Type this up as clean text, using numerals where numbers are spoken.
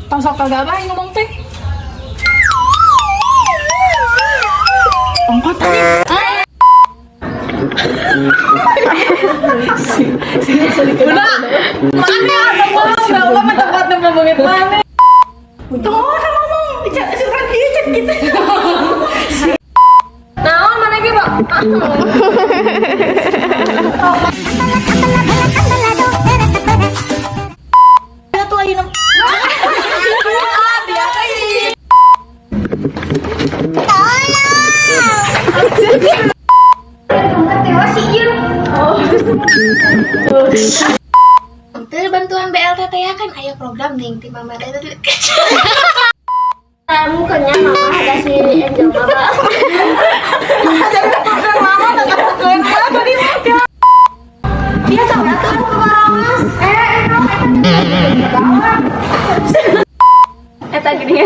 Tong sok kagabah ngomong teh. Ongkot tadi. Udah, mana ada mau, ulah mah tempat nu ngomongin mana. Tuh orang ngomong, surat ieu cek gitu. Naon mana ge, Pak? Tuh ayeuna. Ah, biasa sih. Tolong. Untuk bantuan BLT teh ya kan aya program nih ti mama teh. Mukanya mama ada si Angel mama. Mama tetap tadi. Biasa udah tuh ke Baramas. Eh, Eta gini.